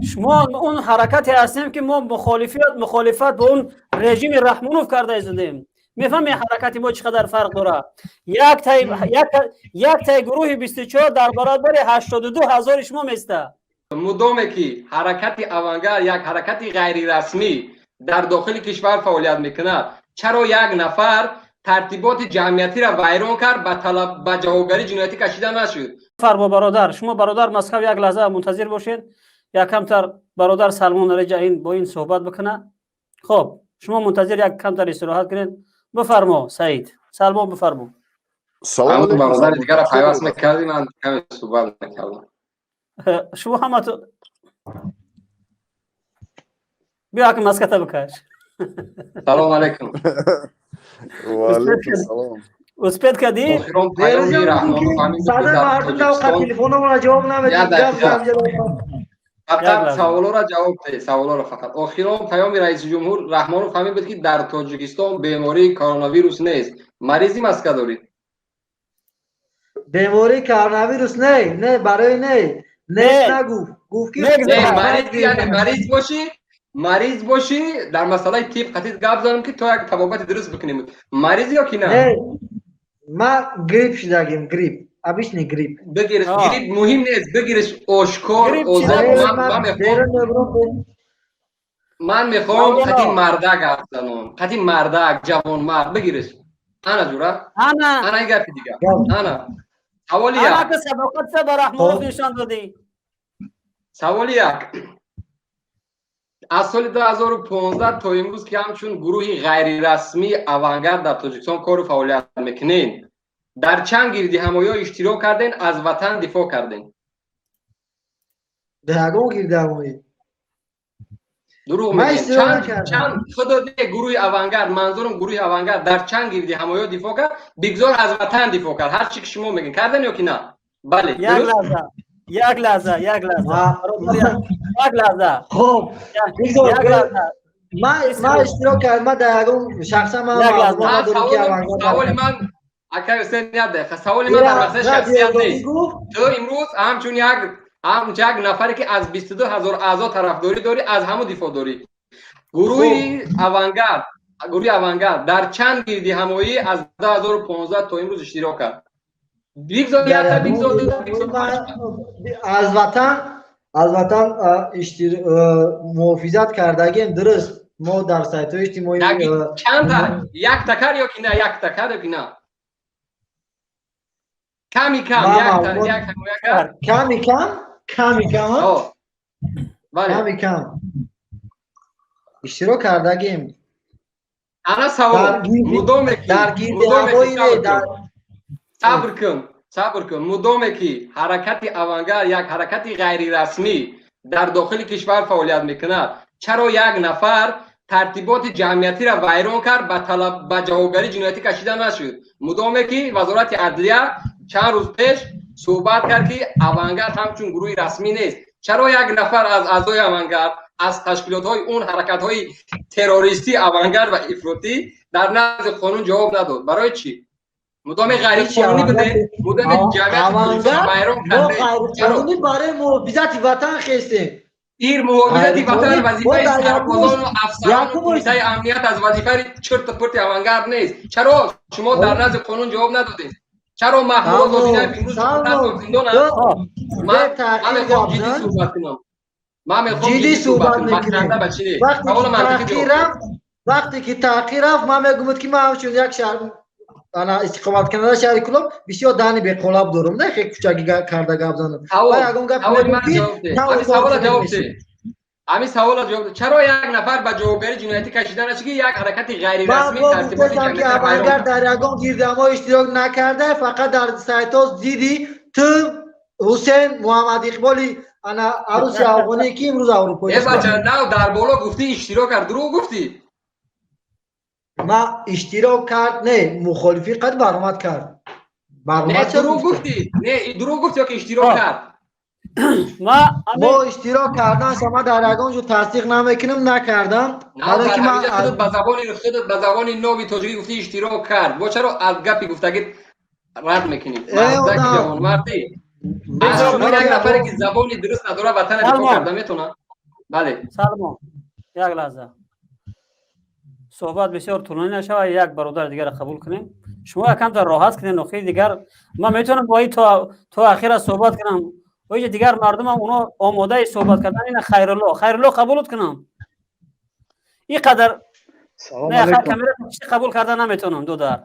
Шумо он ҳаракате ҳастем, ки мо мухолифат бо он режими Раҳмонов карда истодем. Мефаҳмед, ҳаракати мо чӣ қадар фарқ дорад? Яктай гурӯҳи 24 дар баробари 82 ҳазори шумо места. Мудоме ки ҳаракати «Авангард» як ҳаракати ғайрирасмӣ дар дохили кишвар фаъолият мекунад, чаро як нафар тартиботи ҷамъиятиро вайрон кард, ба талаб ба ҷавобгарии ҷиноятӣ кашида нашуд? Фармо, бародар, шумо, бародар Москав, як лаҳза мунтазир бошед, якамтар бародар Салмон реҷа ин бо ин суҳбат бикуна. Хоб, шумо мунтазир, як камтар истироҳат кунед. Бифармо, Саид Салмон, бифармо. Салом алейкум. Бародари дигара пайваст мекардӣ, ман каме суҳбат мекардам. Шумо ҳамато биё, аки маската бикаш. Салом алейкум. Ва алейкум салом. Успеть кардӣ? Охирон паёми Раҳмонов ҳамин буд, ки Сада дар мардум навқа Тоҷикистон телефономона ҷавоб намедиҳад. Як дақиқа. Гап зан. Фақат Як лаҳза. Саволоро ҷавоб деҳ, саволоро фақат. Охирон паёми раиси ҷумҳур Раҳмонов ҳамин буд, ки дар Тоҷикистон бемории коронавирус нест. Маризӣ, маска дорӣ? Бемории коронавирус не, барои не, нест. Не. Нагуфт, гуфт ки Не, Не, мариз, яъне мариз бошӣ, мариз бошӣ, дар масъалаи тиб қатид гап занам, ки то як табобати дуруст бикунем. Маризӣ ё ки на? Не, ма грипп шудагим, грипп, обычный грипп. Бигириш. А. Грипп муҳим нест, бигириш ошкор. Грипп чӣ? Озод. Не, ман мехоҳам берун мебурам. Ман мехоҳам Мавлоно. қати мардак ҳарф занам, қати мардак, ҷавонмард. Бигириш, ана ҷура. Ана. Ана ин гапи дигар. Гап. Ана саволи ана як. Ки садоқатса ба Раҳмонов Хоб. нишон додӣ. Саволи як: аз соли 2015 то имрӯз, ки ҳамчун гурӯҳи ғайрирасмии «Авангард» дар Тоҷикистон кору фаъолият мекунед, дар чанд гирдиҳамоиҳо иштирок кардем, аз ватан дифоъ кардем? Дар ягон гирдиҳамоӣ Дурӯғ Ман мегӯем. иштирок Чанд накардам. Чанд худо не, гурӯҳи «Авангард», манзурам гурӯҳи «Авангард» дар чанд гирдиҳамоиҳо дифоъ кард? Бигзор аз ватан дифоъ кард, ҳар чӣ ки шумо мегӯед. Кардем ё ки на? Бале. Як Дуруст? лаҳза, як лаҳза, як лаҳза. Бародар, як лаҳза. Хоб, бигзор. Як лаҳза. Ман иштирок кардам, ман дар ягон шахсан ман Як лаҳза. маълумот Ман надорам ки саволи «Авангард» саволи ман, акай Ҳусейн, як дақиқа, саволи ман дар масъалаи шахсият нест. Гуфт. Ту имрӯз ҳамчун як нафаре, ки аз 22 ҳазор аъзо тарафдорӣ дорӣ, аз ҳамун дифоъ дорӣ. Гурӯҳи «Авангард» дар чанд гирдиҳамоӣ аз 2015 то имрӯз иштирок кард? Бигзор Дар якта, ягон бигзор дута, бигзор ман панҷта. Аз ватан муҳофизат кардагим, дуруст, мо дар сайтҳои иҷтимоӣ Чанда? Якта кар ё ки на? Якта кар ё ки на? Ками кам Ман якта як ҳамоя кард? Ками кам, ками кам, а? О, бале. Ками кам иштирок кардагим. Ана савол. Мудоме ки Дар мудоме ки гирдиҳамоӣ сабр дар кун, сабр кун, сабр кун. Мудоме ки ҳаракати «Авангард» як ҳаракати ғайрирасмӣ дар дохили кишвар фаъолият мекунад, чаро як нафар тартиботи ҷамъиятиро вайрон кард, ба талаб ба ҷавобгарии ҷиноятӣ кашида нашуд? Мудоме ки Вазорати адлия чанд рӯз пеш суҳбат кард, ки «Авангард» ҳамчун гурӯҳи расмӣ нест, чаро як нафар аз аъзои «Авангард», аз ташкилотҳои он ҳаракатҳои террористӣ, «Авангард» ва ифротӣ дар назди қонун ҷавоб надод? Барои чӣ? Мудоме ғайриқонунӣ буде, мудоме ҷамъияти Тоҷикистонро «Авангард» вайрон мо карде, чаро? Ғайриқонунӣ барои муҳофизати ватан хестем. Ир муҳофизати ватан Ғайриқонунӣ вазифаи мо дар сарбозону афсарону кумитаи амният аз вазифаи чирту пурти «Авангард» нест. Чаро шумо дар назди қонун ҷавоб надодед? Чаро Маҳмуд Зодинаев имрӯз зиндон аст? Ман мехоҳам ҷиддӣ суҳбат кунам, ман мехоҳам ҷиддӣ суҳбат кунам. мекунем. Ба чӣ не? Вақте Саволи ки мантиқӣ таъхир ҷавоб. рафт, вақте ки таъхир рафт, ман мегӯям, ки ман ҳамчун як шаҳр ана истиқоматкунанда шаҳри Кӯлоб бисёр даҳни беқолаб дорам, не хеле кӯчагӣ карда гап занам. Савол Ва ягон гап саволи мегӯям, ман ки ҷавоб деҳ. на Ҳамин отоқ савола шуда ҷавоб мешавад. деҳ, ҳамин савола ҷавоб деҳ. Чаро як нафар ба ҷавобгарии ҷиноятӣ кашида нашуд, ки як ҳаракати Ман ғайрирасмӣ бо тартиботи гуфтам, ки ҷамъиятро вайрон «Авангард» кард? дар ягон гирдиҳамоӣ иштирок накарда, фақат дар сайтҳо диди ту, Ҳусейн Муҳаммад Иқболи ана аруси афғонӣ, ки имрӯз аврупоӣ. Э, бача, нав дар боло гуфтӣ, иштирок кард. Дурӯғ гуфтӣ? Ма иштирок кард не, мухолифӣ қад баромад кард. Не, Баромад. дурӯғ гуфтӣ. Не, дурӯғ гуфтӣ ё ки иштирок кард? Ма Мо иштирок кардан шама дар ягон ҷо тасдиқ намекунам, накардам. На, Барои дар ки ман ҳамиҷа худат ба забони худат, ба забони ноби тоҷикӣ гуфтӣ, иштирок кард. Бо чаро аз гапи гуфтагит рад мекунӣ? Э, Мардак, одам. ҷавонмардӣ. Аз шумо як нафаре, ки забони дуруст надорад, ватана дифоъ Салмон. карда метавонад? Бале. Салмон, як лаҳза, суҳбат бисёр тӯлонӣ нашавад, як бародари дигарро қабул кунем. Шумо якамтар роҳат кунед. Охири дигар ман метавонам бо то ахира суҳбат кунам. Оиҷа дигар мардумам, оно омодаи суҳбат кардан. Ина Хайрулло, Хайрулло, қабулут кунам? Ин қадар камера такишти қабул карда наметавонам, додар,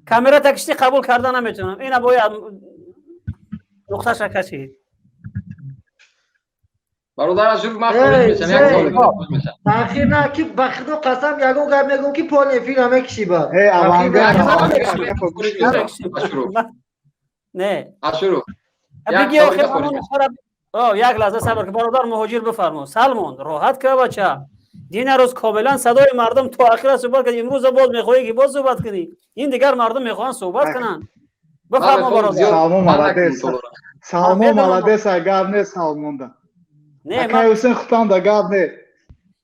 камера такишти қабул карда наметавонам. Ина бояд нуқташа кашид. Бародар Ашуров, ман хориҷ мешам, як савол мешам. Таъхир на, ки ба худо қасам, ягон гап мегӯм, ки пол эфир мекиши ба. Не. Ашуров. Биги, як лаҳза сабр ки, бародар муҳоҷир, бифармо. Салмон, роҳат ка, бача. Дина рӯз комилан садои мардум то ахира суҳбат кард, имрӯза боз мехоҳӣ, ки боз суҳбат кунӣ. Ин дигар мардум мехоҳанд суҳбат кунанд. Бифармо, бародар. Салмон молодец, Салмон молодец, гап нест Салмонда. Акай Ҳусен, хутам да гап не.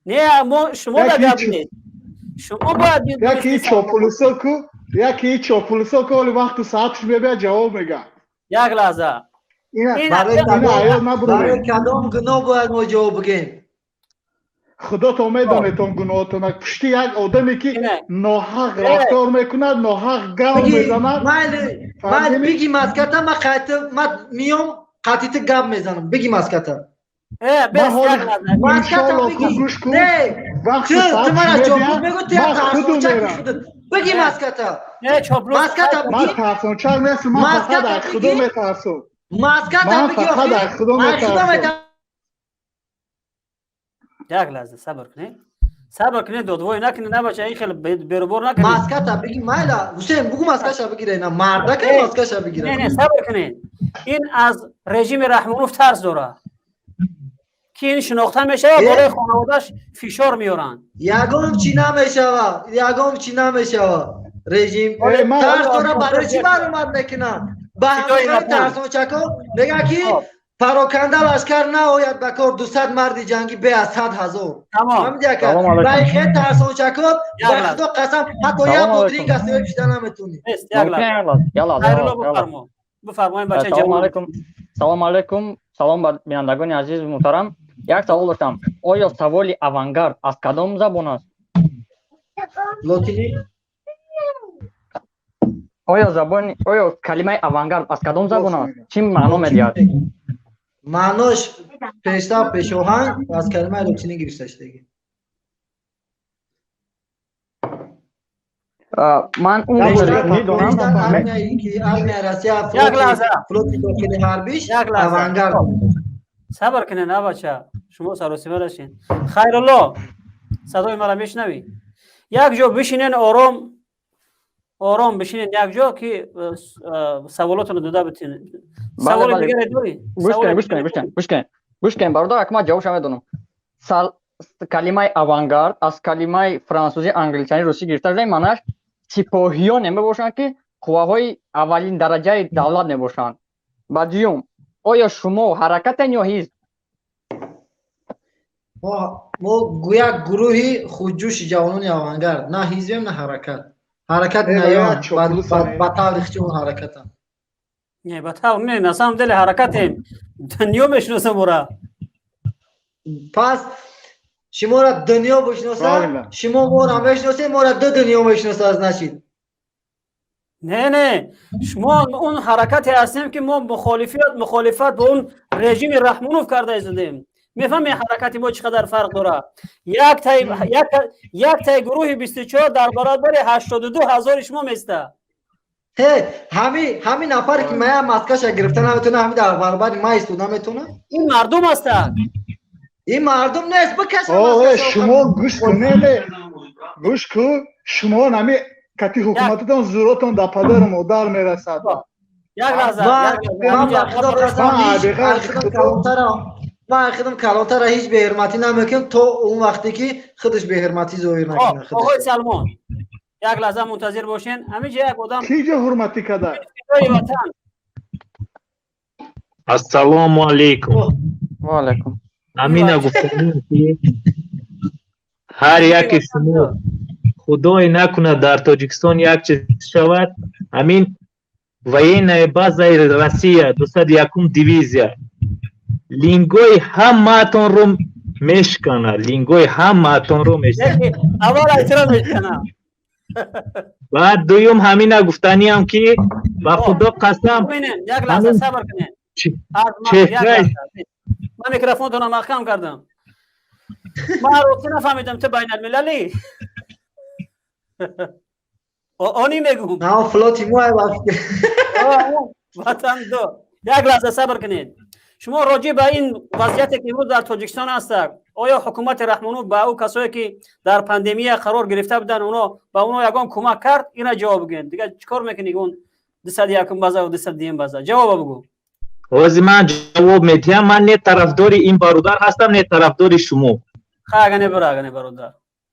Не, мо шумо да гап нест, шумо бояд. Яки чопулусо ку, яки чопулусо ку, оли вақту саатш мебиад, ҷавоб мега. Як лаҳза. Барои кадом гуноҳ бояд мо ҷавоб бигем? Худото медонедон гуноҳотона. Пушти як одаме, ки ноҳақ рафтор мекунад, ноҳақ гав мезанад. Майли, биги маската, ма қайти ма миём, қатити гап мезанам. Биги маската. Маската биги. Не, ту мара чоплус мегӯ, ту як тарсончак худат. Биги маската. Маската биги. Ман тарсончак нестам, ман фақат аз худо метарсам. Маската биги. Ман фақат аз худо метарсам. Як лаҳза сабр кунед, сабр кунед, додвой накунед, на, бача, ин хеле берубор накунед. Маската биги, майла, Ҳусейн, бугу, маскаша бигира, ина мардака маскаша бигира. Не, не, сабр кунед. Ин аз режими Раҳмонов тарс дорад, ки ин шинохта мешавад, болои хонаводааш фишор меоранд. Ягон чӣ намешава, ягон чӣ намешава. Режим тарс дора, барои чӣ баромад мекунад? Ба ҳамаи тарсончако мега, ки пароканда лашкар наояд ба кор, 200 марди ҷангӣ бе аз 100 000. Байхе тарсончако, ба худо қасам, ҳатто як бодринга соҳиб шида наметонӣ. Бифармоем, бача. Салому алайкум, салом ба бинандагони азиз, муҳтарам. Як савол доштам: оё саволи авангард аз кадом забон аст? Лотинӣ. Оё забони, оё калимаи авангард аз кадом забон аст, чӣ маъно медиҳад? Маънош пештар, пешоҳанг, аз калимаи лотинӣ гирифта шудагӣ. Ман он армияи Россия, флоти дохили ҳарбиш авангард. Сабр кунед, на, бача, шумо саросима нашед. Хайрулло, садои мара мешунавӣ? Як ҷо бишинен, ором ором бишинед як ҷо, ки саволотонро дода битинед. Саволи дигаре дорӣ? Гӯш кунед, гӯш кунед, гӯш кунед, гӯш кунед, гӯш кунед, бародар, акма ҷавобша медонам. Калимаи авангард аз калимаи франсузӣ, англичанӣ, русӣ гирифта шуда. Маънааш сипоҳиёне мебошанд, ки қувваҳои аввалин дараҷаи давлат мебошанд. Ба дуюм, оё шумо ҳаракатен ё ҳизб? Мо як гурӯҳи худҷӯши ҷавонони авангард, на ҳизбем, на ҳаракат. Ҳаракат наён ба таври хчон ҳаракатам. Не, ба тавр не, на самом деле ҳаракатем, дунё мешиносам ора. Пас шуморо дунё бишноса, шумо моро мешиносед, моро ду дунё мешиноса, значит. Не, не, шумо он ҳаракате ҳастем, ки мо мухолифат бо он режими Раҳмонов карда истодем. Мефаҳмед, ҳаракати мо чӣ қадар фарқ дорад? Як тай гурӯҳи 24 дар баробари 82 ҳазори шумо места. Ҳами нафаре, ки мая маскаша гирифта наметона, ҳами дар баробари ма истода метона? Ин мардум ҳастанд. Ин мардум нест, бикаша. Шумо гӯш кун, не, не, гӯш кун, шумо нами кати ҳукумататон зуротон дар падару модар мерасад. Як лаҳза. Ман худам калонтара ҳеҷ беҳурматӣ намекунам, то он вақте ки худаш беҳурматӣ зоҳир накунад. Оғои Салмон, як лаҳза мунтазир бошен, ҳаминҷа як одам. Ки ҷо ҳурматӣ када? Ватан. Ассалому алайкум. Ва алайкум. Амина, гуфтанем, ки ҳар яке шумо, худое накунад, дар Тоҷикистон як чиз шавад, ҳамин военная базаи Россия, 201-ум дивизия, лингои ҳамаатонро. Мешкана, лингои ҳамаатонро мешкана. Аввал айтро мешкана. Баъд дуюм ҳамина гуфтаниам, ки ба Худо қасам. Як лаҳза сабр кунед. Ман микрофонтонро маҳкам кардам. Ман рости нафаҳмидам, ту байналмилалӣ они мегум. Флоти мо. Ватан до. Як лаҳза сабр кунед. Шумо роҷеъ ба ин вазъияте, ки имрӯз дар Тоҷикистон ҳастак, оё ҳукумати Раҳмонов ба ӯ касое, ки дар пандемия қарор гирифта буданд, оно ба оно ягон кӯмак кард? Ина ҷавоб бигӯед. Дигар чӣ кор мекунӣ? Он 201-ум база ва 202-ум база ҷавоба бигӯ. Ҳозир ман ҷавоб медиҳам. Ман не тарафдори ин бародар ҳастам, не тарафдори шумо. Агане бура, агане, бародар.